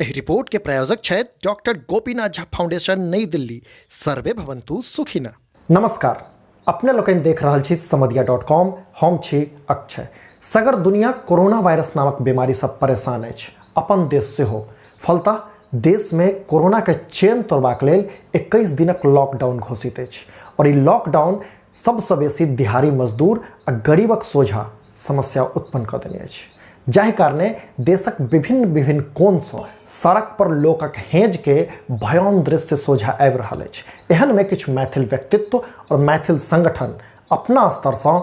एहि रिपोर्ट के प्रायोजक छथि डॉक्टर गोपीनाथ झा फाउंडेशन, नई दिल्ली। सर्वे भवन्तु सुखिनः। नमस्कार, अपने लोकनि देख रहल छी समदिया डॉट कॉम। हम छी अक्षय। सगर दुनिया कोरोना वायरस नामक बीमारी से परेशान अछि, अपन देश सेहो। फलतः देश में कोरोना के चेन तोड़बाक लेल 21 दिनक लॉकडाउन घोषित अछि और ई लॉकडाउन सबसँ बेसी दिहाड़ी मजदूर आ गरीबक सोझा समस्या उत्पन्न कऽ देने अछि, जाहि कारणे देशक विभिन्न विभिन्न कोणसँ सड़क पर लोकक हेजके भयान दृश्य सोझा आबि रहल अछि। एहनमे किछु मैथिल व्यक्तित्व और मैथिल संगठन अपना स्तरसँ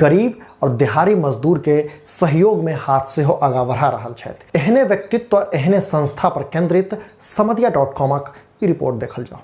गरीब और दिहाड़ी मजदूरके सहयोगमे हाथ सेहो आगाँ बढ़ा रहल छथि। एहने व्यक्तित्व और एहने संस्था पर केंद्रित समदिया डॉट कॉमक ई रिपोर्ट देखल जाओ।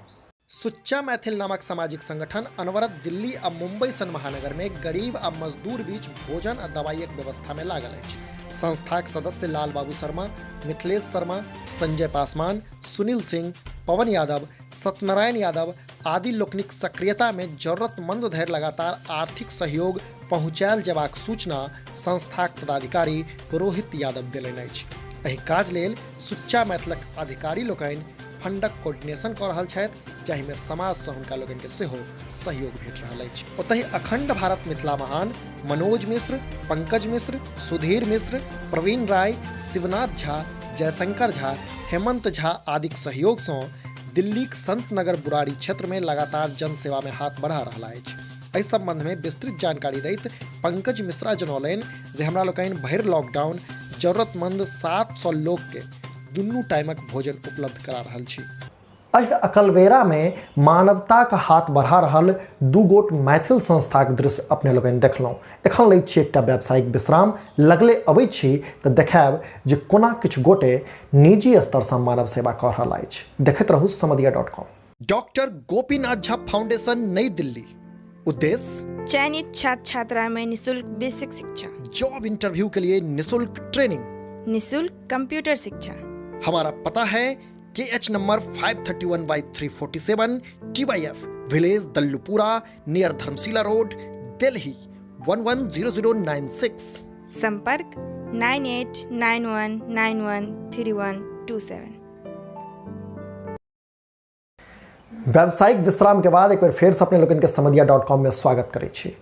सुच्चा मैथिल नामक सामाजिक संगठन अनवरत दिल्ली आ मुंबई सन महानगर में गरीब आ मजदूर बीच भोजन आ दवाइयक व्यवस्था में लागल अछि। संस्थाक सदस्य लाल बाबू शर्मा, मिथिलेश शर्मा, संजय पासवान, सुनील सिंह, पवन यादव, सत्यनारायण यादव आदि लोकनिक सक्रियता में जरूरतमंद धरि लगातार आर्थिक सहयोग पहुंचायल जेबाक सूचना संस्थाक पदाधिकारी रोहित यादव देलनि अछि। एहि काज लेल सुच्चा मैथिलक अधिकारी लोकनि फंडक कोऑर्डिनेशन कऽ रहल छथि, जाहिमे समाजसँ हुनका लोकनिके सेहो सहयोग भेट रहल अछि। ओतहि अखंड भारत मिथिला महान मनोज मिश्र, पंकज मिश्र, सुधीर मिश्र, प्रवीण राय, शिवनाथ झा, जयशंकर झा, हेमंत झा आदिक सहयोगसँ दिल्लीक संतनगर बुराड़ी क्षेत्रमे लगातार जनसेवामे हाथ बढ़ा रहल अछि। एहि संबंधमे विस्तृत जानकारी दैत पंकज मिश्रा जनौलनि जे हमरा लोकनि भरि लॉकडाउन जरूरतमंद 700 लोकके दुनू टाइमक भोजन उपलब्ध करा रहल छी। एहि अकलबेरामे मानवताक हाथ बढ़ा रहल दू गोट मैथिल संस्थाक दृश्य अपने लोकनि देखलहुँ। एखन लैत छी एकटा व्यावसायिक विश्राम, लगले अबैत छी तऽ देखायब जे कोना किछु गोटे निजी स्तरसँ मानव सेवा कऽ रहल अछि। देखैत रहू Samadiya dot com. Doctor Gopinath Jha foundation, Nai Delhi. उद्देश्य चयनित छात्र छात्रा में निःशुल्क बेसिक शिक्षा, जॉब इंटरव्यू के लिए निःशुल्क ट्रेनिंग, निःशुल्क कंप्यूटर शिक्षा। हमारा पता है के H number 531/347 TYF, village Dallupura, near Dharamshila road, Delhi 110096। संपर्क 9891913127। व्यावसायिक विश्राम के बाद एक बेर फेर से अपने लोकनि के समदिया डॉट कॉम में स्वागत करै छी।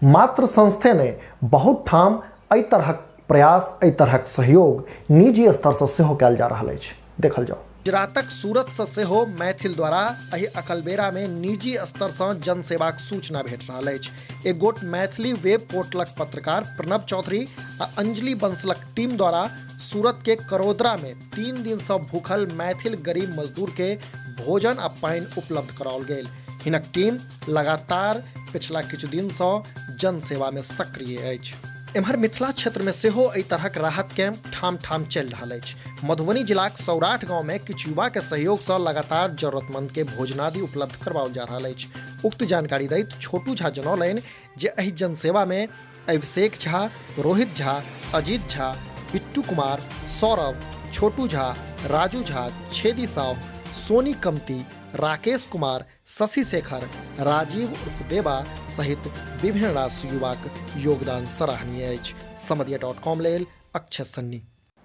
मात्र संस्थे ने बहुत ठाम एहि तरहक प्रयास, एहि तरहक सहयोग निजी स्तर से सेहो कयल जा रहल अछि। देखल जाओ। गुजरातक सूरत से सेहो मैथिल द्वारा एहि अकलबेरा में निजी स्तर से जनसेवाक सूचना भेट रहल अछि। एक गोट मैथिली वेब पोर्टलक पत्रकार प्रणव चौधरी आ अंजलि बंसलक टीम द्वारा सूरत के करोदरा में 3 दिन से भूखल मैथिल गरीब मजदूर के भोजन आ पानि उपलब्ध कराओल गेल। हिनक टीम लगातार पिछला किछु दिन से जनसेवा में सक्रिय अछि। एम्हर मिथिला क्षेत्र में सेहो एहि तरहक राहत कैंप ठाम ठाम चलि रहल अछि। मधुबनी जिलाक सौराठ गांव में किछु युवा के सहयोग से लगातार जरूरतमंद के भोजनादि उपलब्ध करवाओल जा रहल अछि। उक्त जानकारी दैत छोटू झा जनौलनि जे एहि जनसेवा में अभिषेक झा, रोहित झा, अजीत झा, बिट्टू कुमार, सौरभ, छोटू झा, राजू झा, छेदी साव, सोनी कमती, राकेश कुमार, शशि शेखर, राजीव उर्फ देवा सहित विभिन्न रास युवाक योगदान सराहनीय अछि। समदिया डॉट कॉम लेल अक्षय सन्नी।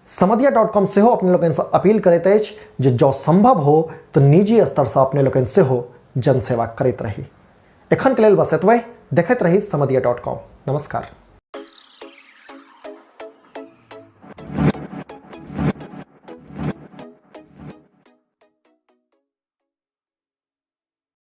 समदिया डॉट कॉम सेहो अपने लोकनिसँ अपील करैत अछि जे जँ संभव हो तऽ निजी स्तरसँ अपने लोकनि सेहो जनसेवा करैत रही। एखनके लेल बस एतबे। देखैत रही समदिया डॉट कॉम। नमस्कार।